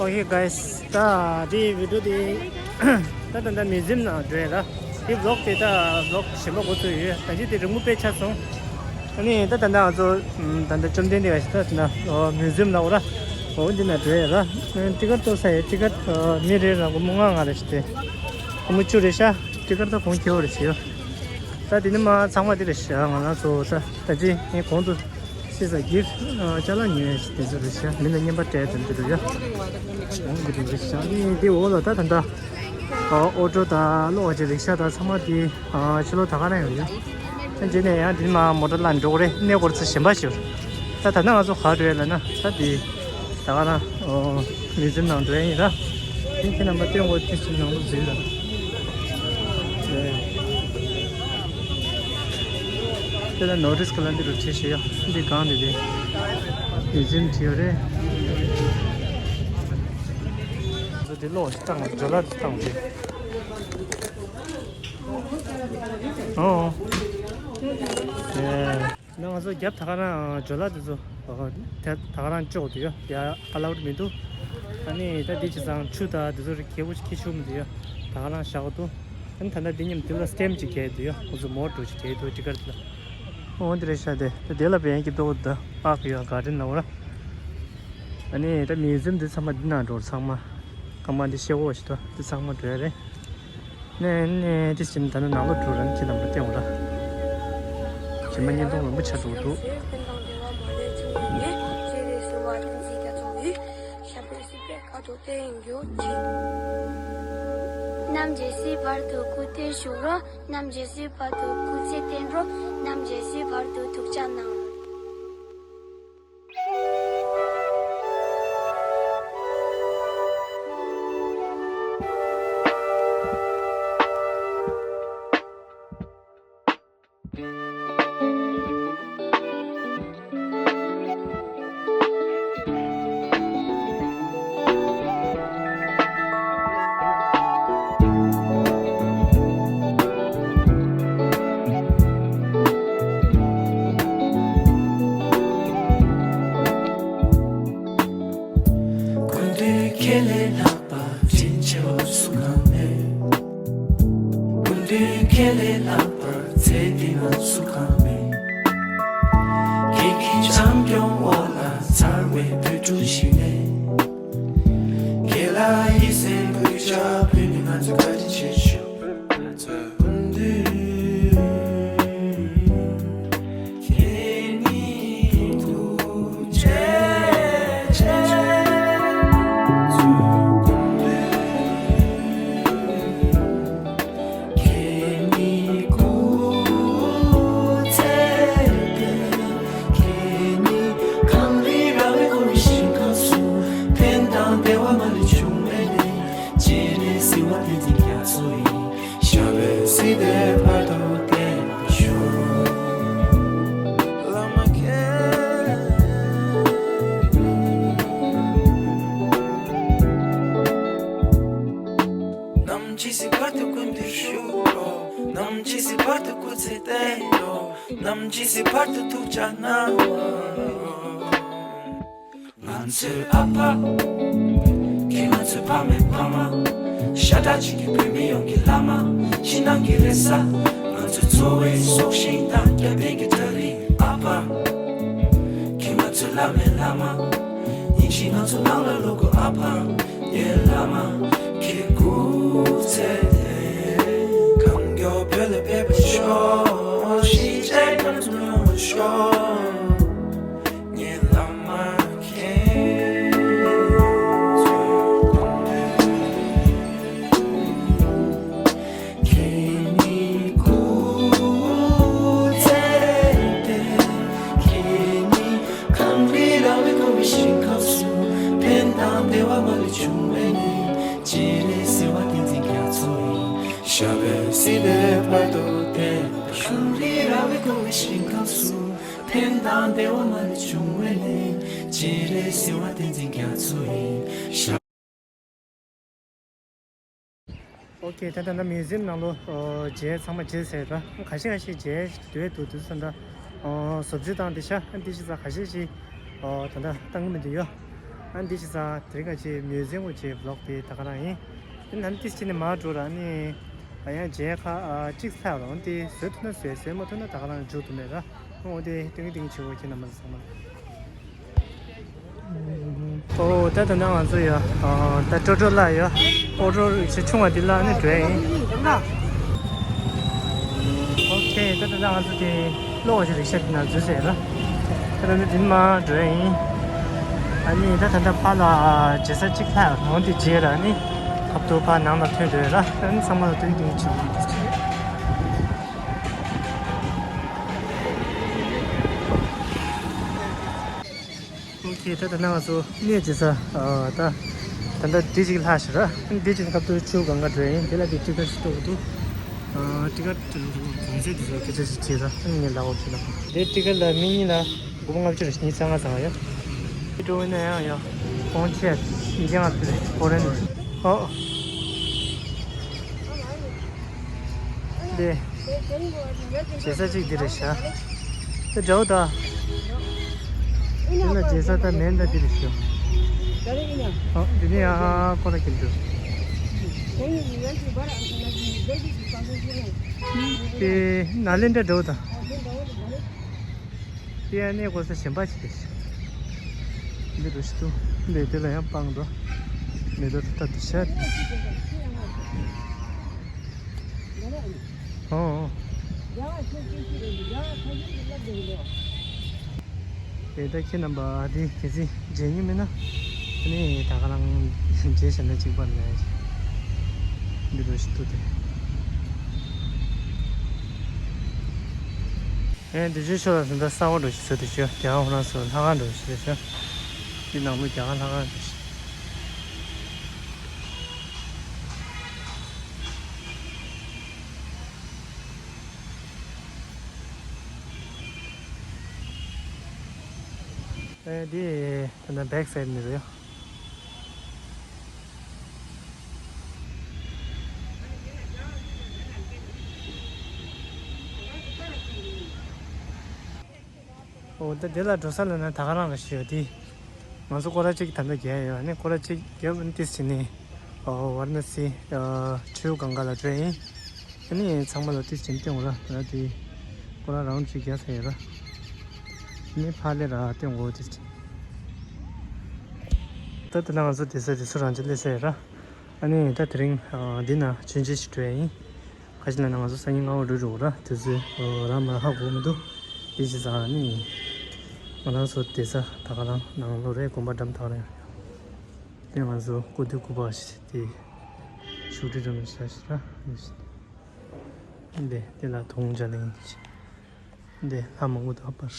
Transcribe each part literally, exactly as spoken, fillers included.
Okay guys, ད་དེ་བི་ཌི་ཡོ་དེ་ད་ད་ད་མིའུ་ཛི་ཡམ་ནང་འགྲོ་ཡ་ལ། དེ་བི་ལོག་དེ་ད་བི་ལོག་གཞན་པ་འགོ་ཚུགས་ཡོད། ད་ཅི་དེ་རིང་པོ་དཔེ་ཆགས་སོང་། ཨ་ནི་ད་ད་ད་ང་ཚོ་ད་ད་བཅོམ་ལྡན་འདས་ཀྱི་ད་ད་མིའུ་ཛི་ཡམ་ལ་འོ་ར་འོ་འདི་ན་འགྲོ་ཡ་ལ། ཊི་ཀེ་ཊི་ཏོ་ས་ཡ་ཊི་ཀེ་ཊི་མི་རེ་ལ་སྒོར་མོ་ལྔ་ལྔ་རེ་ཞིག་སྟེ། སྒོར་མོ་བཅུ་རེ་ཤག་ཊི་ཀེ་ཊི་ད་གོང་ཁེ་བོ་རེ་ཞིག་ཡོད། ད་དེ་ནི་མ་ཚང་མ་དེ་རེད་ཤག་ང་རང་ཚོ་ད་ད་ཅི་ངས་གོང་དུ་ཤེས་ས་གི་ཅ་ལག་ཉོས་དེ་ཚོ་རེད་ཤག་མི་ལ་རྔན་པ་སྤྲད་དེ་འདི་རེད་ཡ། འོང་གི་འདུག་རེད་ཤག་ནི་དེ་འོག་ལ་ད་ད་ད་ཨོ་ཊོ་དང་གློག་ཅིག་རེད་ཤག་ད་ཚང་མ་དེ་ཕྱི་ལོགས་ད་ག་རང་ཡོད་ཡ། ད་རྗེས་ནས་ཡང་དེ་ནི་མ་མོ་ཊ་ལ་འགྲོ་གི་རེད། གནས་སྐོར་ཚོ་གཞན་པ་ཞིག་ཡོད། ད་ད་ནང་ང་ཚོ་ག་འགྲོ་ཡ་ལ་ན་ད་དེ་ད་ག་རང་མིའུ་ཛི་ཡམ་ནང་འགྲོ་ཡ་ཡིན་ར། དེ་ཁྱེད་རྣམ་པ་སྟོན་གོ་དེ་ཚོའི་ནང་དུ་འཛུལ་ར། དེ་ལ་ནོ་ཊིས་ཁ་ལ་འདི་རུ་བྲིས་ཤེས་ཡ། འདི་གང་འདི་དེ་མིའུ་ཛི་ཡམ་བྲིས་ཡོད་རེད། ཚོ་དེ་ལོག་ཅིག་བཏང་བ་ཇོ་ལ་དེ་བཏང་བ་དེ། ཨོ། ཨེ། ན་ང་ཚོ་རྒྱབ་ད་ག་རང་ཇོ་ལ་དེ་ཚོ་ཨོ་དེ་ད་ག་རང་གཅོག་འདུག་ཡ། ཡ་ཨ་ལའུ་ཌི་མི་འདུག་ཨ་ནི་ད་འདི་བྱས་ཙང་ཆུ་དང་དེ་ཚོ་རིགས་གལ་པོ་ཞིག་འཁྱེར་ཆོག་མི་འདུག་ཡ། ད་ག་རང་བཞག་འདུག་ཨ་ནི་ད་ལྟ་འདི་མཉམ་དེ་ལ་སི་ཊེམ་ཅིག་བརྒྱབ་འདུག་ཡ། ཁོ་ཚོ་མོ་ཊ་ཅིག་བརྒྱབ་འདུག་ཊི་ཀེ་ཊི་ལ། ཨོ་འདི་རེད་ཤག་དེ་དེ་ལ་བན་གྱི་ཏོག་ད་པག་ཡ་གར་ཌེན་ལ་འོ་ར། ཨ་ནི་ད་མིའུ་ཛི་ཡམ་འདི་ཚང་མ་འདི་ནང་འགྲོ་ཚང་མ། སྐར་མ་འདི་ཤེལ་འོག་ཞིག་ཏུ་འདི་ཚང་མ་འགྲོ་ཡ་རེད། ནས་ནས་དེ་བཞིན་ད་ནི་ནང་ལོགས་འགྲོ་རན་ཁྱེད་རྣམ་པ་སྟེང་འོ་ར། ཁྱིམ་པ་བརྙན་ཐུང་རིང་པོ་ཆགས་འགྲོ་འདུག་རྣམ་འབྱེད་སྲིད་པའི་ཁ་དོག་བསྟན་འགྱུར་གྱི། རྣམ་འབྱེད་སྲིད་བར་དུ་སྐུ་སྟོན་ཞུ་རོགས། རྣམ་འབྱེད་སྲིད་བར་དུ་སྐུ་ཚེ་བརྟན་རོགས། རྣམ་འབྱེད་སྲིད་བར་དུ་ཐུགས་ཅག་གནང་། ཀུན་འདུས་ཁྱེད་ལས་ལྷག་པ་དྲིན་ཆེ་བ་སུ་གང་མེད། ཀུན་འདུས་ཁྱེད་ལས་ལྷག་པར་ཚེ་འདི་ན་སུ་གང་མེད། ཁྱེད་ཀྱི་བྱམས་སྐྱོང་འོག་ལ་འཚར་བའི་བོད་ཕྲུག་ཞིག་ནས། ཁྱེད་ལ་ཡིད་སེམས་ཕུལ་བྱ་བོད་མི་ང་ཚོ་བཀའ་དྲིན་ཆེ་ཞུ། ཀུན་འདུས་ཁྱེད་ཉིད་ཐུགས་རྗེ་ཆེ། ཁྱེད་ཉིད་སྐུ་ཚེ་བརྟན། ཁྱེད་ཉིད་གངས་རི་ར་བས་བསྐོར་བའི་ཞིང་ཁམས་སུ། ཕན་དང་བདེ་བ་མ་ལུས་འབྱུང་བའི་གནས། སྤྱན་རས་གཟིགས་དབང་བསྟན་འཛིན་རྒྱ་མཚོ་ཡི། ཞབས་པད་སྲིད་མཐའི་བར་དུ་བརྟན་པར་ཤོག་བླ་མ་མཁྱེན། ནམ་འཆི་སྲིད་བར་དུ་ཀུན་འདིར་བཞུགས་རོགས། ནམ་འཆི་སྲིད་བར་དུ་སྐུ་ཚེ་བརྟན་རོགས། ནམ་འཆི་སྲིད་བར་དུ་ཐུགས་ཅག་གནང་། ང་ཚོའི་ཨ་ཕ། ཁྱེད་ང་ཚོའི་ཕ་མའི་ཕ་མ། ཤ་ཁྲག་གཅིག་གི་བོད་མི་ཡོངས་ཀྱི་བླ་མ། ཕྱི་ནང་གི་རེ་ས། ང་ཚོའི་འཚོ་བའི་སྲོག་ཤིང་དང་སྐྱབས་གནས་ཀྱི་གྲལ་རིམ་ཨ་ཕ། ཁྱེད་ང་ཚོའི་བླ་མའི་བླ་མ། ཉིན་ཞིག་ང་ཚོ་ནང་ལ་ལོག་དགོས་ཨ་ཕ། ངའི་བླ་མ། ཁྱེད་སྐུ་ཚེ་བརྟན། གང་མགྱོགས་བོད་ལ་ཕེབས་པར་ཤོག་གཞིས་བྱེས་རྣམ་གསུམ་ཡོང་བར་ཤོག་ངའི་བླ་མ་མཁྱེན། ཁྱེད་ཉིད་སྐུ་ཚེ་བརྟན། ཁྱེད་ཉིད་གངས་རི་ར་བས་བསྐོར་བའི་ཞིང་ཁམས་སུ། ཕན་དང་བདེ་བ་མ་ལུས་འབྱུང་བའི་གནས། སྤྱན་རས་གཟིགས་དབང་བསྟན་འཛིན་རྒྱ་མཚོ་ཡི། ཞབས་པད་སྲིད་མཐའི་བར་དུ་བརྟན་པར་ཤོག་གངས་རི་ར་བས་བསྐོར་བའི་ཞིང་ཁམས་སུ། ཕན་དང་བདེ་བ་མ་ལུས་འབྱུང་བའི་གནས། སྤྱན་རས་གཟིགས་དབང་བསྟན་འཛིན་རྒྱ་མཚོ་ཡི། ཞབས། ཨོ་ཁེ། ད་ལྟ་ན་མིའུ་ཛི་ཡམ་ནང་ལོ་མཇལ་ཚང་མ་མཇལ་ཚར་ར། ཁ་ཤས་ཁ་ཤས་མཇལ་འདོད་འདུག་དུས་ཙམ་ད་བཟོ་བཅོས་བཏང་དེ་ཤ་འདི་ཤི་ཚ་ཁ་ཤས་ཤིག་ད་ལྟ་བཏང་གི་མི་འདུག་ཡོ། ཨ་འདི་ཞིག་ས་དེ་རིང་ཁ་ཆེ་མིའུ་ཟི་ཡམ་གོ་ཆེ་བི་ལོག་དེ་ད་ག་རང་ཡིན། དེ་ནང་ཏིས་ཅི་ནས་མ་འགྲོ་ར་ནི། ཨ་ཡང་རྗེས་ཁ་ཨ་གཅིག་ལྷག་རོང་དེ་བཟོས་ཐུབ་ན་བཟོས་བཟོས་མ་ཐུབ་ན་ད་ག་རང་འཇུག་ཐུབ་མེད་ར། འོ་དེ་ཏིང་ཏིང་ཆེ་བོ་ཁྱེད་རྣམ་པ་ཚང་མ། ཨོ་ད་ད་ནང་ང་ཚོ་ཡ་ཨ་ད་ཀྲོ་ཀྲོ་ལ་ཡ་ཀྲོ་ཀྲོ་རིགས་ཆེ་ཆུང་བ་དེ་ལ་ནི་འགྲོ་ཡ་ཡིན། ཨོ་ཁེ། ད་ད་ལྟ་ང་ཚོ་དེ་གློག་ཞིག་རིག་ཤར་དེ་ན་འཛུལ་ཟེར་ལ། ད་ད་ལྟ་དེ་མ་འགྲོ་ཡ་ཡིན། ཨ་ནི་ད་ད་ལྟ་ཕ་ལ་རྗེས་ས་གཅིག་ལྷག་འོང་དེ་རྗེས་ལ་ནི་ཁབ་ཏུ་ཕ་ནང་ལ་ཐོན་འགྲོ་ཡ་ལ། ཨ་ནི་ཚང་མ་ལ་སྟོན་སྟོན་བྱེད་དགོས་འདུག་ཨོ་ཁེ། ད་ད་ནང་ང་ཚོ་གནས་ཀྱི་ས་ཨ་ད་ད་ལྟ་དེ་ཅིག་ལྷག་ཞིག་ར། དེ་ཅིག་སྐབས་དུ་ཆུ་གང་ག་འགྲོ་ཡིན། དེ་ལ་དེ་ཊི་ཀར་ཞིག་གཏོང་གི་འདུག་ཨ་ཊི་ཀར་གོང་ཚད་དེ་ཚོ་སྐད་ཆ་ཞིག་བྱས་ཙང་ངས་ལབ་འོག་ཅིག་ལ། དེ་ཊི་ཀར་ལ་མི་གཉིས་ལ་དགུ་པོ་ལྔ་བཅུ་རེ་གཉིས་ཚང་ང་ཚང་ཡ། དེ་འགྲོ་ཡིན་ན་ཡང་ཡ་གོང་ཆེ་ཡ་ཉིས་བརྒྱ་ལྔ་བཅུ་རེ་ཧྥོ་རེན་རེ། ཨོ། འདི། བྱེད་ས་གཅིག་འདི་རེད་ཤག་འདི་འདྲ་བོ་ད། འདི་ལ་བྱེད་ས་ད་མེད་ད་འདི་རེད་ཤག་ཨ་འདི་ནི་ཨ་ཁོ་ར་ཁྱེར་འདུག་དེ་ནཱ་ལེནྡྲ་འདྲ་བོ་ད། དེ་ཡང་གནས་དགོས་ས་གཞན་པ་ཅིག་རེད། འདི་རུ་ཞིག་ཏུ། འདི་དེ་ལ་ཡང་སྤང་འགྲོ། མེ་ཏོག་ཏུ་ཏ་ཏུ་ཤར། ཨོ་ཨོ། དེ་ལྟར་ཁྱེད་རྣམ་པ་འདི་གལ་སྲིད་མཇལ་མྱོང་མེད་ན། ཨ་ནི་ད་ག་རང་མཇལ་བྱས་ན་གཅིག་པ་ལས། འདི་རུ་ཞིག་ཏུ་དེ། ཨེ་འདི་ཆུ་ཤོར་ལ་ཟིན་ད་ས་འོག་འགྲོ་ཞིག་ཟེར་དུ་ཤོར་རྒྱ་གར་ཧོ་རང་སོ་ལྷ་ཁང་འགྲོ་ཞིག་ཟེར་ཤོར། འདི་ནང་ལོ་རྒྱ་གར་ལྷ་ཁང་འགྲོ་ཞིག་ཨེ་འདི་ད་ན་བེག་སའིད་ནི་རེད། འོ་ད་དེ་ལ་འགྲོ་ས་ལ་ན་ད་ག་རང་ལ་ཞུ་ཡོད་དེ། ང་ཚོ་སྐོར་ར་གཅིག་ད་ལྟ་རྒྱག་ཡོད། ཨ་ནི་སྐོར་ར་གཅིག་རྒྱབ་ཨ་ནི་ཏིས་ཕྱིན་ནས་ཝཱ་ར་ཎ་སི་ཆུ་གང་ག་ལ་འགྲོ་ཡིན། ཨ་ནི་ཚང་མ་ལ་ཏིས་ཕྱིན་སྟེང་འོ་ར་ད་དེ་སྐོར་ར་རའུན་གཅིག་རྒྱག་ས་ཡོད་ར། ཨ་ནི་ཕ་ལེ་ར་སྟེང་འོ་ཏིས་ཕྱིན། ད་ལྟ་ང་ཚོ་དེ་ས་དེ་ཚོ་རང་ཅི་ལས་ས་ཡོད་ར། ཨ་ནི་ད་དེ་རིང་འདི་ན་མཆོད་མཇལ་ཞིག་འགྲོ་ཡ་ཡིན། ཁ་ཅིག་ལ་ན་ང་ཚོ་སང་ཉིན་སྔ་བོ་འགྲོ་འགྲོ་ར་དུས་ཚོད་རང་མ་ཧ་གོ་མི་འདུག་དེ་བྱས་ཙང་ནི་ང་རང་ཚོ་བསྡད་ས་ད་ག་རང་ནང་ལོགས་རེད། དགོན་པ་འགྲམ་ཐག་རེད། དེ་ང་ཚོ་སྐུ་མདུན་སྐུ་པར་ཞིག་དེ་བཞུགས་ཁྲི་འགྲམ་ལ་བཞག་ཞིག་ར་ནི་ཞིག་འདི་དེ་ལ་དུང་བརྒྱབ་ནས་ཡིན་ཞིག་འདི་ལྷ་མང་པོ་དང་པར།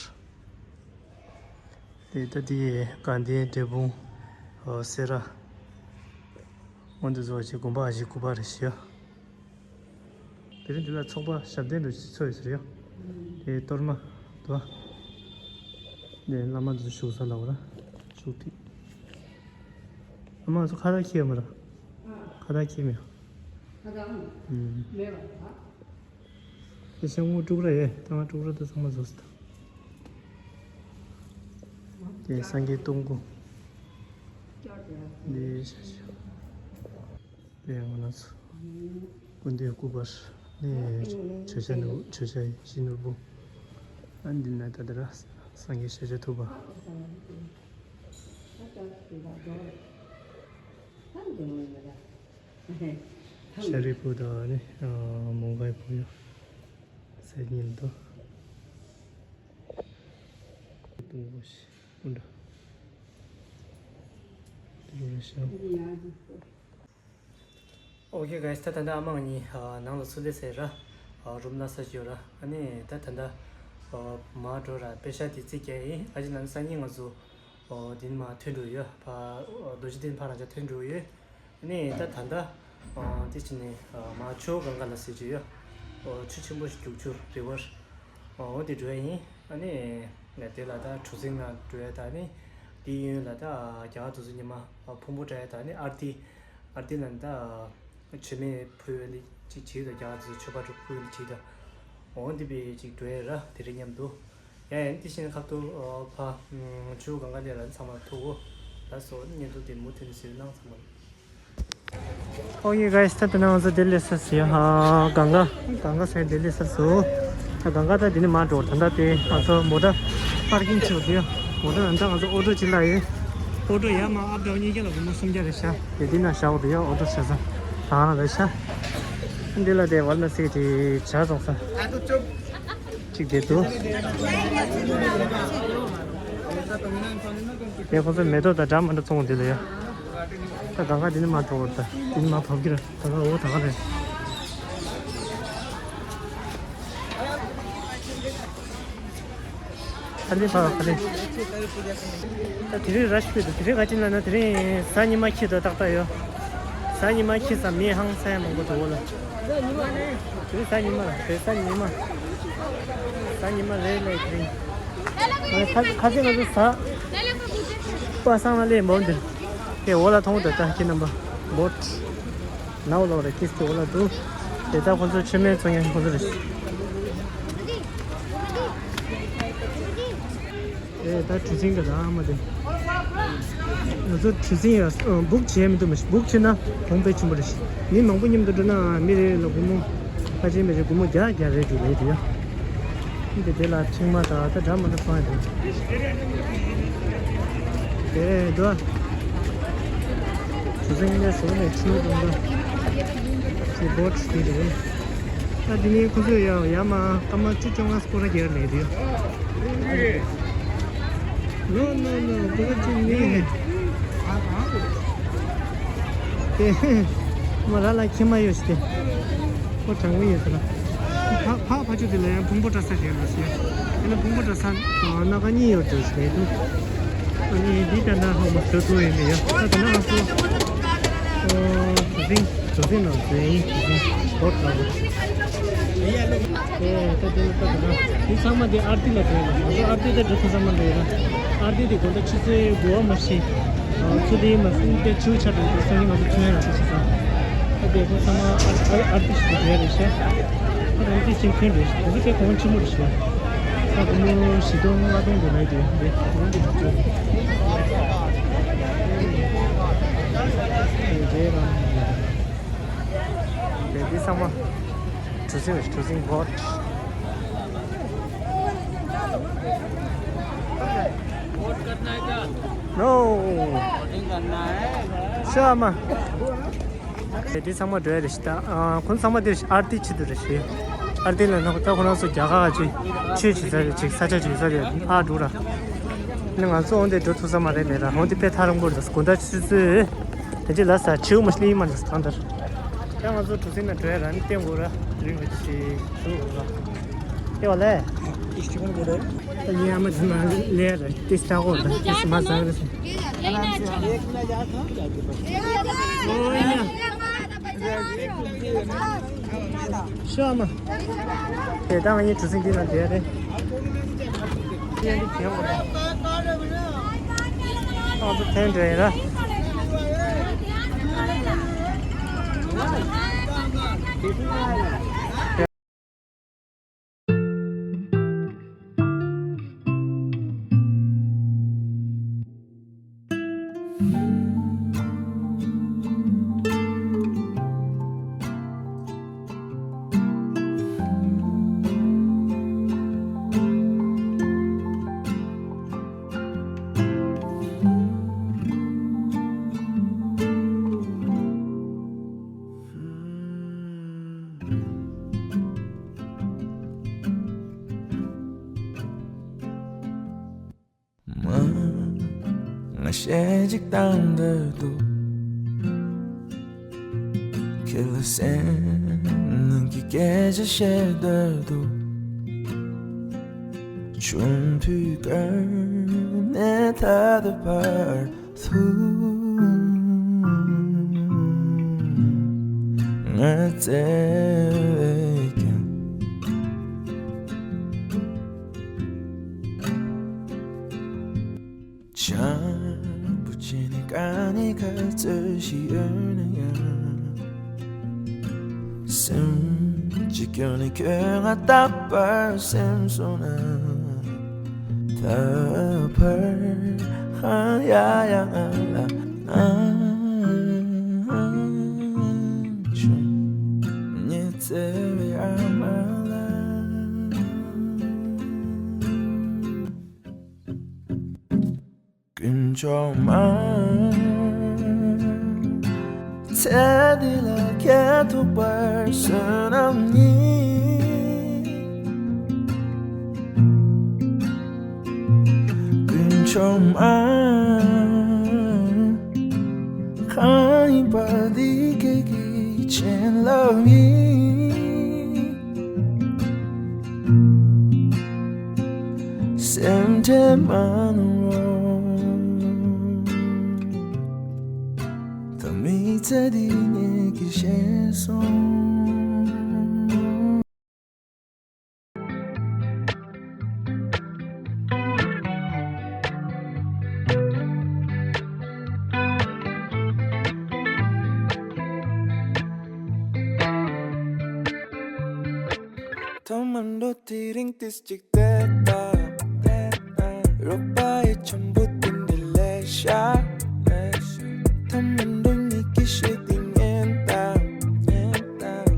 དེ་ལྟ་དེ་དགའ་ལྡན་འབྲས་སྤུངས་སེ་ར། སྔོན་དུ་བཟོ་བ་ཞིག་དགོན་པ་ཞིག་སྐུ་པར་རེ་ཞིག་དེ་རིང་འདི་ལ་ཚོགས་པ་ཞབས་བརྟན་འགྲོ་ཞིག་ཚོགས་ཡོད་ཟེར་ཡོད། དེ་གཏོར་མ་དུ་བ། དེ་བླ་མ་དུ་བཞུགས་ས་ལ་བ་ར། བཞུགས་ཐིག་བླ་མ་ཚོ་ཁ་བཏགས་ཁྱེར་ཡོད་མ་ར། ཁ་བཏགས་ཁྱེར་མེད། ཁ་བཏགས་མེད་པ། དེ་ཤང་མོ་དཀྲུག་ར་ཡེ། ད་ང་དཀྲུག་ར་དེ་ཚང་མ་བཟོ་སྲིད་ད། དེ་སངས་རྒྱས་སྟོང་སྐུ། དེ་ཤ་ཤ། དེ་ང་ཚོ་སྐུ་མདུན་སྐུ་པར། དེ་མཆོད་བཤམས་ནོར་མཆོད་བཤམས་ཡིད་བཞིན་ནོར་བུ། ཨ་འདི་ན་ད་དེ་ར་སངས་རྒྱས་ཤཱཀྱ་ཐུབ་པ། ཤཱ་རིའི་བུ་དང་ནི་མོའུ་འགལ་བུ་ཡོད། སེམས་ཉིད་དོ། སྟོང་པོ་ཞིག་སྐུ་འདྲ། དེ་རུ་རེ་ཤང་། ཨོ་ཁེ་གྷའི་སི། ད་ད་ལྟ་ཨ་མ་ང་གཉིས་ནང་ལ་ཚུར་སླེབས་ཟེར་ར། རུམ་ལ་ས་ཞོ་ར། ཨ་ནི་ད་ད་ལྟ་མར་འགྲོ་ར་པེ་ཤ་དེ་རྩིས་རྒྱག་ཡིན། ཨ་ཅེ་ལ་ནི་སང་ཉིན་ང་ཚོ། ཨོ་དེ་ནི་མ་ཐོན་འགྲོ་ཡོད་ཕ། རྡོ་རྗེ་གདན་ཕ་རང་ཅག་ཐོན་འགྲོ་ཡོད། ཨ་ནི་ད་ད་ལྟ་ཨོ་དེ་ཕྱིན་ནས་མ་ཆུ་གང་ག་ལ་ཟེར་གྱི་ཡོད། ཨོ་ཆུ་ཆེན་པོ་ཞིག་རྒྱུག་ཆུ་རི་ཝར། ཨོ་དེ་འགྲོ་ཡ་ཡིན། ཨ་ནི་ང་དེ་ལ་ད་གྲུ་གཟིངས་ནང་འགྲོ་ཡ་ད་ནི་དེ་གཡོན་ལ་ད་རྒྱ་གར་དུ་ཚོ་ཉི་མ་ཕུང་པོ་འདྲ་ཡ་ད་ནི་ཨར་ཏི། ཨར་ཏི་ལ་ནི་ད། མཆོད་མེ་ཕུལ་བའི་ལི་ཅིག་བྱེད་དང་རྒྱ་གར་ཚོས་མཆོད་པ་ཕུལ་བའི་ལི་ཅིག་དང་། འོ་འདི་པའི་ཅིག་འགྲོ་ཡས་ར་དེ་རིང་མཉམ་དུ། ཡང་ཡང་དེ་བཞིན་ཁ་ཐུག་ཕ་ཆུ་གང་ག་ལས་ར་ཚང་མ་ཐུག་གོ། ད་སོ་བརྙན་ཐུང་དེ་མུ་མཐུད་ནས་བཟོས་གནང་ཚང་མ། Okay guys, ད་ལྟ་ང་ཚོ་ལྡི་ལི་སར་སོང་ཡ། ཧ། གངྒཱ། གངྒཱ་སར་ལྡི་ལི་སར་སོང་། ད་གངྒཱ་ད་འདི་ནས་མར་འགྲོ། ད་ལྟ་དེ་ང་ཚོ་མོ་ཊ་པར་ཀིང་བྱེད་དུ་ཡ། མོ་ཊ་ནང་ད་ང་ཚོ་ཨོ་ཊོ་ཅིག་ལ་ཡོད། ཨོ་ཊོ་ཡ་མ་ཨབ་ཌའོན་གཉིས་ཀ་ལ་སྒོར་མོ་སུམ་བརྒྱ་རེད་ཤག་དེ་འདི་ན་བཞག་འོ་དེ་ཡ། ཨོ་ཊོ་བྱ་ས་ད་ང་ལ་ཤག་འདི་ལ་དེ་ཝ་ར་ཎ་སི་དེ་ཇ་བཙོང་ས། གཅིག་དེ་འདུག་དེ་ཁོ་ཚོ་མེ་ཏོག་དང་འདྲ་མི་འདྲ་བཙོང་འདི་ལ་ཡ། ད་གང་ག་འདི་ནས་མ་འགྲོ་བར། ད་འདི་ནས་མ་བབས་ཀྱི་རེད། ད་ག་འོ་ད་ག་རེད། ཁ་ལེ་ཕ་ཁ་ལེ། ད་དེ་རིང་ར་ཤི་པོ་འདུག་དེ་རིང་ག་ཅི་ལབ་ན་དེ་རིང་གཟའ་ཉི་མ་འཁྱིལ་འདུག་ཏག་ཏག་ཡོད། གཟའ་ཉི་མ་འཁྱིལ་ཙང་མི་ཧང་སང་ཡ་མང་པོ་འདུག་འོ་ལ། དེ་རིང་གཟའ་ཉི་མ་རེད། གཟའ་ཉི་མ། གཟའ་ཉི་མ་རེད་ལ་དེ་རིང་། ཁ་ཁ་ཚིག་ང་ཚོ་གཟའ་པ་སངས་ལ་སླེབས་འོང་འདིར། དེ་འོ་ལ་མཐོང་འདུག་ད་ཁྱེད་རྣམ་པ། བོཊ་ནའོ་ལོག་རེད། ཀིས་ཏི་འོ་ལ་འདུག་དེ་ད་ཁོ་ཚོ་མཆོད་མེ་བཙོང་མཁན་ཁོ་ཚོ་རེད། ཨེ་ད་གྲུ་གཟིངས་ད་ད་མ་དེ། ང་ཚོ་གྲུ་གཟིངས་ཡ་སྦུག་བྱས་མི་འདུག་མ་གཞི་སྦུག་བྱས་ན་གོང་དཔེ་ཆེན་པོ་རེད། མི་མང་པོ་མཉམ་དུ་འགྲོ་ན་མི་རེ་ལ་སྒོར་མོ་ཕལ་ཆེར་མི་རེ་སྒོར་མོ་བརྒྱ་བརྒྱ་རེ་འགྲོ་ལེ་དེ་ཡ། འདི་དེ་ལ་ཕྱིང་མ་དང་ད་འདྲ་མི་འདྲ་ཚོང་ཡ་འདུག་དེ་འདུག་གྲུ་གཟིངས་ལས་ཟུར་ནས་ཆུ་འདུག་འདུག་ཅེས་བོཊ་ཞིག་རེད། ད་འདི་ནས་ཁོ་ཚོས་ཡ་ཡ་མ་སྐར་མ་བཅུ་བཅོ་ལྔ་སྐོར་ར་རྒྱག་ལེ་དེ་ཡ། No, no, no, སྐོར་ར་བཅུ་གཉིས། དེ་མ་ར་ལ་ཁྱི་མ་ཡོད་ཤི་དེ། ཁོ་གྲང་མོ་ཡོད་ས་ལ། ཕ་ཕ་ཕ་ཆུ་དེ་ལ་ཡང་ཕུང་པོ་བཀྲ་ས་རྒྱལ་ལ་ཟེར། དེ་ལ་ཕུང་པོ་བཀྲ་ས་སྣ་ཁ་གཉིས་ཡོད་འགྲོ་ཞེས་འདུག་ཨ་ནི་འདི་ལྟར་ན་ཧོ་མ་ཚོད་ཚོད་ཡིན་མི་ཡ། ད་དེ་ན་ང་ཚོ་གྲུ་གཟིངས་གྲུ་གཟིངས་ནང་ཚོད་ཡིན། གྲུ་གཟིངས་སྤོར་ཊི་ལ་འདུག་ཨེ་ད་དེ་ལ་ལྟ་དེ་ན་འདི་ཚང་མ་དེ་ཨར་ཏི་ལ་འགྲོ་ཡ། ང་ཚོ་ཨར་ཏི་དེ་འགྲོ་ཐུབ་ས་མ་འགྲོ་ཡ། ཨར་ཏི་དེ་དགོང་དག་ཆུ་ཚོད་དགུ་པ་མ་ཤི། ཚུར་དེ་མ་སོང་སྟེ་ཆུ་ཆ་འགྲོ་འདུག་སང་ཉིན་ང་ཚོ་ཆུ་ཡན་ལ་ཆུ་ཆ་ས། ད་དེ་ཁོ་ཚང་མ་ཨར་ཨར་ཨར་ཏི་ཞིག་ཏུ་བསྡད་རེད་ཤག་ཨར་ཏི་ཤིང་འཁོན་རེད། དེ་ཚོ་དེ་གོང་ཆེན་མོ་རེད་ཤག་ད་སྒོར་མོ་བཞི་སྟོང་ལྔ་སྟོང་དེ་ལ་དེ་དེ་གོང་དེ་འགྲོ་ཚོད། དེ་རང་དེ་དེ་ཚང་མ་གྲུ་གཟིངས་གྲུ་གཟིངས་བོཊ། No. ཤ་མ། དེ་དེ་ཚང་མ་འགྲོ་ཡ་རེད་ཤི་ད། ཨ་ཁོང་ཚང་མ་དེ་ཨར་ཏི་ཆེད་དུ་རེད་ཤི། ཨར་ཏི་ལ་ན་ད་ཁོ་རང་ཚོ་རྒྱ་གར་ཅིག་ཆོས་བྱེད་ས་རེད། ཅིག་ས་ཆ་བྱེད་ས་རེད། ཨ་འགྲོ་ར། ནི་ང་ཚོ་འོང་དེ་འགྲོ་ཐུབ་ས་མ་རེད་ལས་ར། འོང་དེ་དཔེ་ཐག་རིང་པོ་རེད། དགོང་དག་ཆུ་ཚོད་དེ་ཅི་ལ་ས་ཆེའུ་མ་སླེབས་མ་རེད་གང་ལྟར། ཡང་ང་ཚོ་གྲུ་གཟིངས་ན་འགྲོ་ཡ་ར་ནི་བསྟན་དགོས་ར། དེ་རིང་གི་ཆེ་ཚུལ་དགོས་ར། ཨེ་བ་ལས། ད་ངའི་ཨ་མ་དེ་མ་ལས་ར་ཏིས་ཏྲ་གོ་ར་ཏིས་མ་ཟ་ར་སི། ཨོ་ཡ། ཤོ་ཨ་མ། དེ་ད་ང་གཉིས་གྲུ་གཟིངས་འདི་ན་བསྡད་རེད། ཨ་ཚོ་ཐེངས་འདྲ་ཡིན་ར། མ། ང་ཞེ་གཅིག་བཏང་འདོད་འདུག་ཁྱེད་ལ་སེམས་ནང་གི་སྐད་ཆ་བཤད་འདོད་འདུག་ཆུང་དུས་ཀ་ནས་ད་ལྟ་བར་དུ་ང་བཙལ་བས་ཀྱང་བྱམས་པོ་བྱས་ནས་དཀའ་ངལ་ག་ཚོད་ཞིག་ཡོད་ན་ཡང་། སེམས་ཀྱི་སྐྱོན་ནི་ཁྱོད་ང་རྟག་པར་སེམས་སོང་ན། ད་བར་ ཨ་ཡ་ཡ་ཨ་ལ་ཨ་ཆུ་ཉི་ཚེ་བའི་ཨ་མ་ལ། དཀོན་མཆོག་མ། ཚེ་འདི་ལ་ཁྱེད་ཐུག་པར་བསོད་ནམས་ཉིད། དཀོན་མཆོག་མ། གང་ཡིན་པ་འདི་ཁྱེད་ཀྱི་བྱིན་རླབས་ཡིན། སེམས་ཁྲལ་མ་གནང་རོགས། ད་མི་ཚེ་འདི་ངེད་ཀྱིས་ཤེས་སོང་། ཐ་མ་འགྲོ་དེ་རིང་ཏིས་ཅིག་བསྡད་ད། རོགས་པ་ཡི་འཆམ་པོ་དེ་འདྲ་ལས་ཤ། ཐ་མ་འགྲོ་ཉིད་ཀྱི་ཤེས་དེ་ཉན་ད།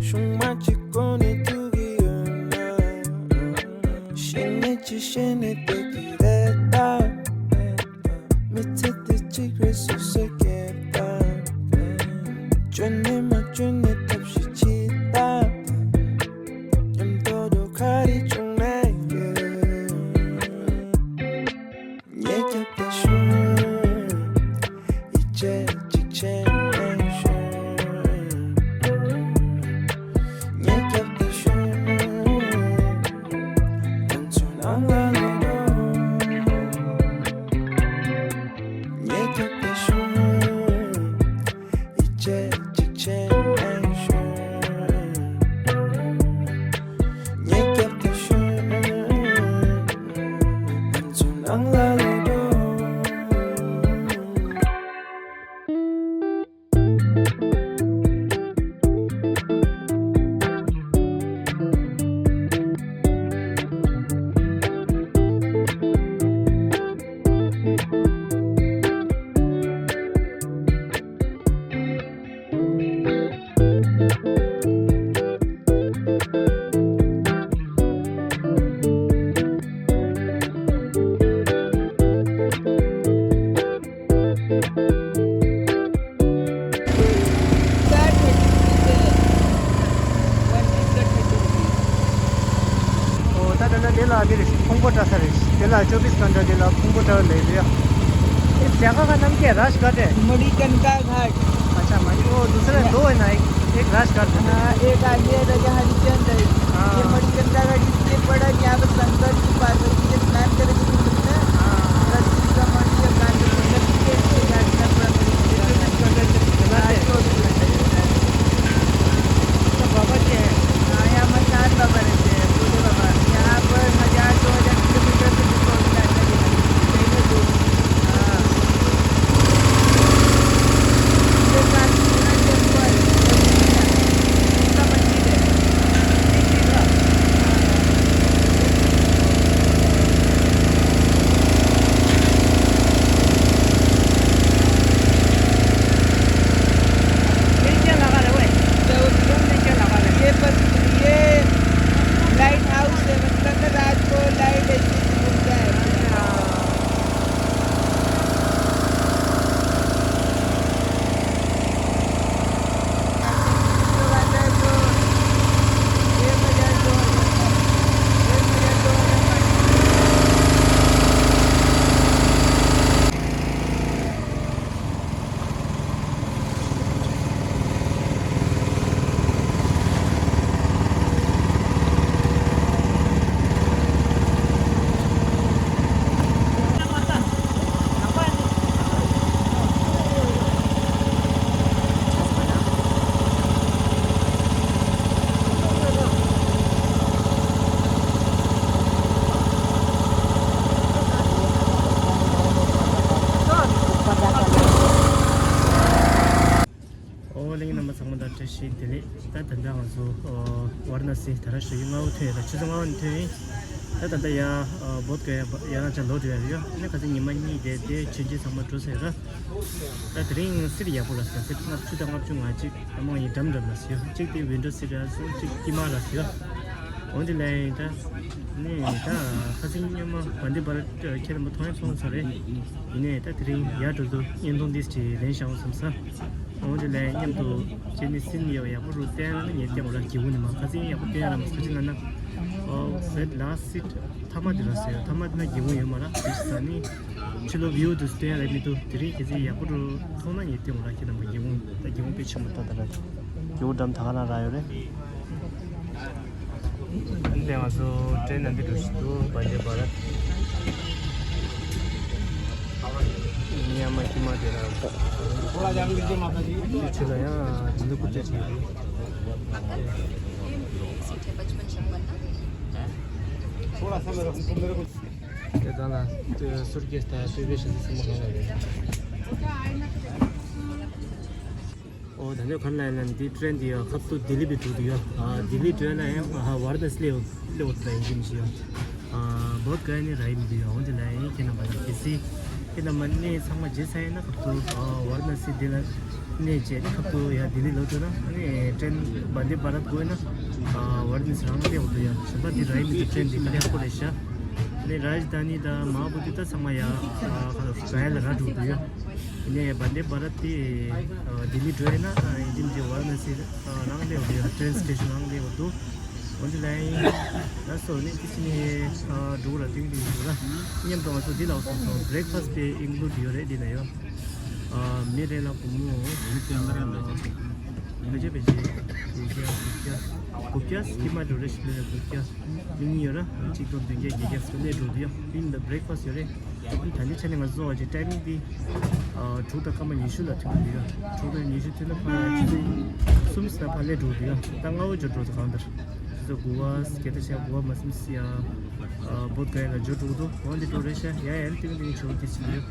ཤུང་མ་གཅིག་གོ་ནས་ཐུག་གི་ཡོད་ན། ཤེས་ནས་ཅི་ཤེས་ནས་བསྡད་ཀྱི་རེད་ད། མི་ཚེ་འདི་གཅིག་རེད་སོ་སོས་སྐྱེལ་ད། བཅོས་ནས་མ་བཅོས་ནས་ཐབས་ཤེས་བྱེད་ད། མཉམ་དུ་འགྲོ་ག་རེ་བྱུང་ནའི་ཡོད། ངས་རྒྱབ་ཏུ་ཞོན། ཡིད་ཆེས་གཅིག་བྱས་ནས་ཞོན། ངས་རྒྱབ་ཏུ་ཞོན། ང་ཚོ་ནང་ལ་ལོག་འགྲོ། ངས་རྒྱབ་ཏུ་ཞོན། ཡིད་ཆེས་གཅིག་བྱས་ནས་ཞོན། ངས་རྒྱབ་ཏུ་ཞོན། ང་ཚོ་ནང་ལ་ལོག་འགྲོ། ཨོ། ད་ད་ལྟ་དེ་ལ་དེ་རེད། ཕུང་པོ་བཀྲ་ས་རེད། དེ་ལ་ཅོ་བིས་གྷན་ཊ་དེ་ལ་ཕུང་པོ་བཀྲ་ལས་རེད་ཡ། इस जगह का नाम क्या है? राजघाट है? मणिकर्णिका घाट। अच्छा, मणि-, वो दूसरा दो है ना, एक, एक राजघाट है। हाँ, एक आगे है, राजा हरिश्चंद्र है। हाँ। ये मणिकर्णिका घाट इसलिए पड़ा कि यहाँ पर शंकर जी पार्वती के स्नान करने के लिए मिलता है। हाँ। और शिव का मंदिर, काली मंदिर के लिए घाट का पूरा बाबा जी हैं। हाँ, यहाँ मसान बाबा रहते हैं, भोले बाबा। यहाँ पर हजार, दो हजार किलोमीटर से ऊपर भी जाता है। हाँ। ये काशी पूरा टेम्पल, उसका मंदिर है। ये क्या लगा रहे हो? ये बस, ये लाइट हाउस है, मतलब ना, रात को लाइट ऐसे ऐसे घूमता है। ཨོ། ལྷན་རྒྱས་རྣམ་པ་ཚང་མ་དང་བཀྲ་ཤིས་བདེ་ལེགས། ད་ད་ལྟ་ང་ཚོ་ཝཱ་ར་ཎ་སི་དྷ་ར་ཤྲཱི་སྔ་པོ་ཐོན་ཡོད། ད་ཆུ་ཚོད་ལྔ་པ་ནས་ཐོན་ཡིན། ད་ད་ལྟ་ཡ་བོད་ག་ཡ་ཡ་རང་ཅག་ལོ་དྲུག་ཡ་ཡོད། ཨ་ནི་ཁ་སང་ཉི་མ་གཉིས་དེ་དེ་ཆུན་ཆུན་ཚང་མ་འགྲོ་ཟེར་ར། ད་དེ་རིང་སིར་ཡག་པོ་ར་ཟེར་སིར་ལྔ་བཅུ་དང་ལྔ་བཅུ་ང་གཅིག་ཨ་མ་ཡིན་འགྲམ་འགྲམ་ར་ཟེར་ཡོད། གཅིག་དེ་ཝིན་ཌོ་སིར་ར་ཟེར་གཅིག་དཀྱིལ་མ་ར་ཟེར་ཡོད། འོན་ཏེ་ལན་ད་ནི་ད་ཁ་སང་ཉི་མ་བན་དེ་བྷ་རད་ཁྱེད་རྣམ་པ་མཐོང་ཡ་སོང་ས་རེད། ཡིན་ནའི་ད་དེ་རིང་ཡར་འགྲོ་དུས་བརྙན་ཐུང་འདི་ཅིག་ལེན་བཞག་བསམ་ས། འོན་ཏེ་ལན་མཉམ་དུ་ཁྱེད་ནི་སིན་ཡོད་ཡག་པོ་རུ་བསྟན་ན་ངས་བསྟན་འོ་ར་གི་འུ་ནི་མ་ཁ་སང་ཡག་པོ་བསྟན་ཡ་ར་མ་ཁ་ཅིག་ན་ན། ཨོ་བེད་ལ་སིཊ་ཐ་མ་དེ་ར་ཟེར་ཐ་མ་དེ་ན་གི་འུ་ཡོད་མ་ར་དེ་ས་ནི་ཕྱི་ལོ་བིའུ་དུ་སྟོན་རེད་མི་འདུག་དེ་རིང་ཁྱེད་ཚོས་ཡག་པོ་རུ་མཐོང་ན་ངས་བསྟན་འོ་ར་ཁྱེད་རྣམ་པ་གི་འུ་ད་གི་འུ་དཔེ་ཆེན་པོ་ད་ད་ར་གི་འུ་འགྲམ་ད་ག་རང་ར་ཡོད་རེད། འདི་ང་ཚོ་ཏྲེན་ནང་འདི་འགྲོ་བཞིན་འདུག་བན་དེ་བྷ་རད། མི་ཡ་མ་ཀི་མ་དེ་ར། དེ་ཆུ་ལ་ཡང་འཛིན་གྲྭ་རྐུབ་བཀྱག་ཅིག་ཡོད། དེ་དང་ལ་སུར་ཀེས་དང་སུར་ཀེས་ཞིག་སེམས་པ་གང་ལ་རེད། ཨོ་ད་ནི་ག་ལ་ཡིན་ན་འདི་ཏྲེན་འདི་ཡ་ཁབ་ཏུ་ལྡི་ལི་བི་འགྲོ་འདུག་ཡ། ཨ་ལྡི་ལི་འགྲོ་ན་ཡང་ཨ་ཝར་ནས་སླེབས་སླེབས་འོ་ད་ཡིན་གྱི་མི་ཤེས་ཡ། ཨ་བོད་ག་ནི་ར་ཡིན་འདུག་ཡ། འོ་འདི་ལ་ཡིན་ཁྱེད་རྣམ་པ་ལ་གལ་སྲིད་ཁྱེད་རྣམ་པ་གནས་ཚང་མ་བརྗེད་ཚར་ཡིན་ན་ཁབ་ཏུ་ཨ་ཝར་ནས་འདི་ལ་གནས་བྱས་ནི་ཁབ་ཏུ་ཡ་ལྡི་ལི་ལོག་འགྲོ་ན་ཨ་ནི་ཏྲེན་བན་དེ་བྷ་རད་དགོས་ན་ཨ་ཝར་ནས་རང་སླེབས་འོ་འདུག་ཡ། གཞན་པ་འདི་ར་ཡིན་འདུག་ཏྲེན་འདི་དཀའ་ལས་ཁག་པོ་རེད་ཤག་ནི་རཱཇ་དྷ་ནི་དང་མ་ཧཱ་བོ་དྷི་ད་ཚང་མ་ཡ་ཨ་ག་ལ་ག་ཡ་ལ་ར་འགྲོ་འདུག་ཡ། ཡིན་ནའི་བན་དེ་བྷ་རད་དེ་ལྡི་ལི་འགྲོ་ཡིན་ན་ཡིན་གྱི་མི་འདུག་ཝཱ་ར་ཎ་སི་རང་སླེབས་འདུག་ཡ། ཏྲེན་སི་ཊེ་ཤན་རང་སླེབས་འདུག་འོན་ཏེ་ལན་ཡིན་ན་སོ་ནི་ཏི་སི་ནི་འགྲོ་ར་ཏིང་ཏིང་འདུག་ར། མཉམ་དུ་ང་ཚོ་འདི་ལ་སོང་སོང་བྷི་རེག་ཕ་སི་དེ་ཨིན་ཀླུ་ཌི་ཡོད་རེད་འདི་ན་ཡོད། མི་རེ་ལ་སྒོར་མོ་བེ་ཇེ་བེ་ཇེ་དགུ་བརྒྱ་དགུ་བརྒྱ་དགུ་བརྒྱ་ཀྱི་མ་འགྲོ་རེ་ཞིག་མི་རེ་དགུ་བརྒྱ་མི་གཉིས་ཡོད་ར་གཅིག་སྟོང་བདུན་བརྒྱ་བརྒྱད་བརྒྱ་སོ་ནས་འགྲོ་འདུག་ཡ། ཨིན་ད་བྷི་རེག་ཕ་སི་ཡོད་རེད། ད་ནི་ཆ་ནས་ང་ཚོ་བ་ཅིག་ཊའི་མིང་འདི་དྲུག་དང་སྐར་མ་ཉི་ཤུ་ལ་ཐོན་གྱི་འདུག་ཡ། དྲུག་དང་ཉི་ཤུ་ཐོན་ན་ཕར་ཆུ་ཚོད་གསུམ་ཙམ་ཕར་སླེབས་འགྲོ་འདུག་ཡ། ད་སྔ་བོ་འབྱོར་འགྲོ་ཚོ་གང་ལྟར་ཆུ་ཚོད་དགུ་པ་སྐད་ཆ་བཤད་དགུ་པ་མ་ཟིན་སི་ཡ་བོད་ག་ཡ་ལ་འབྱོར་འགྲོ་གི་འདུག་འོན་ཏེ་འགྲོ་རེད་ཤག་ཡ་ཡ་ཏིང་ཏིང་ཆུ་བོ་དེ་ཟིན་འདུག་ཡ།